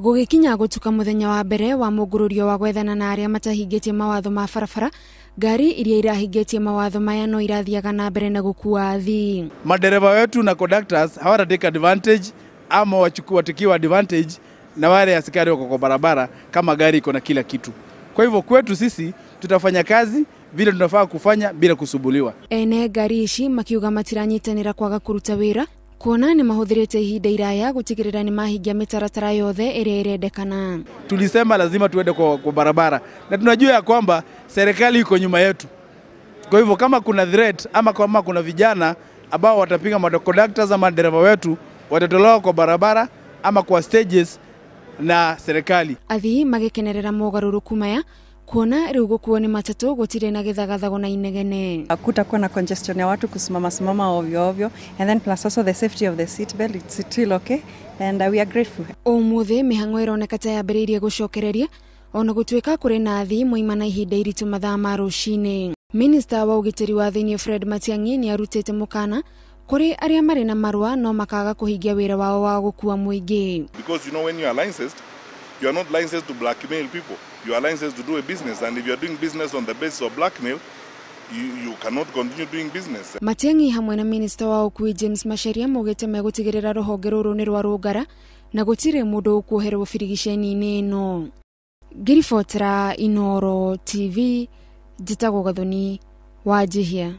Gũgĩkinya gũtuka mũthenya wa mbere wa mũngũrũrio wa gwethana na arĩa matahingĩtie mawatho ma barabara, ngari iria irahingĩtie mawatho maya no irathiaga na mbere na gũkua athii. Madereva wetu na conductors hawata take advantage ama watakiwa advantage na wale askari wako kwa barabara kama gari iko na kila kitu. Kwa hivyo kwetu sisi tutafanya kazi vile tunafaa kufanya bila kusubuliwa. Ene ngari ici makiuga matiranyitanĩra kwaga kũruta wĩra kuona nĩ mahũthĩrĩte ihinda iraya gũtigĩrĩra nĩ mahingia mĩtaratara yothe ĩrĩa ĩrendekana. Tulisema lazima tuende kwa barabara na tunajua ya kwamba serikali iko nyuma yetu. Kwa hivyo kama kuna threat ama kama kuna vijana ambao watapiga conductors ama dereva wetu, watatolewa kwa barabara ama kwa stages na serikali. Athii magĩkenerera mogarũrũku maya kuona rĩu gũkuo nĩ matatũ gũtirĩ na gĩthagathago na inegene. Kutakuwa na congestion ya watu kusimama simama ovyo ovyo, and then plus also the safety of the seat belt, it's still okay, and we are grateful. Ũmũthĩ mĩhang'o ĩroneka ta yambĩrĩirie gũcokereria ona gũtuĩka kũrĩ na athii moima na ihinda iritũ mathaa ma rũcinĩ. Minista wa ũgitĩri wa thĩinĩ Fred Matiang'i nĩ arutĩte mũkana kũrĩ arĩa marĩ na marũa no makaga kũhingia wĩra wao wa gũkua mũingĩ. Because you know when you are licensed, you are not licensed to blackmail people. You are licensed to do a business, and if you are doing business on the basis of blackmail, you cannot continue doing business. Matiang'i hamwe na minista wa ũkui James Macharia maugĩte megũtigĩrĩra rũhonge rũrũ nĩ rwa rũngara na gũtirĩ mũndũ ũkuoherwo birigiceni-inĩ ĩno. Ngĩribotera Inooro TV, njĩtagwo Gathoni Wanjihia.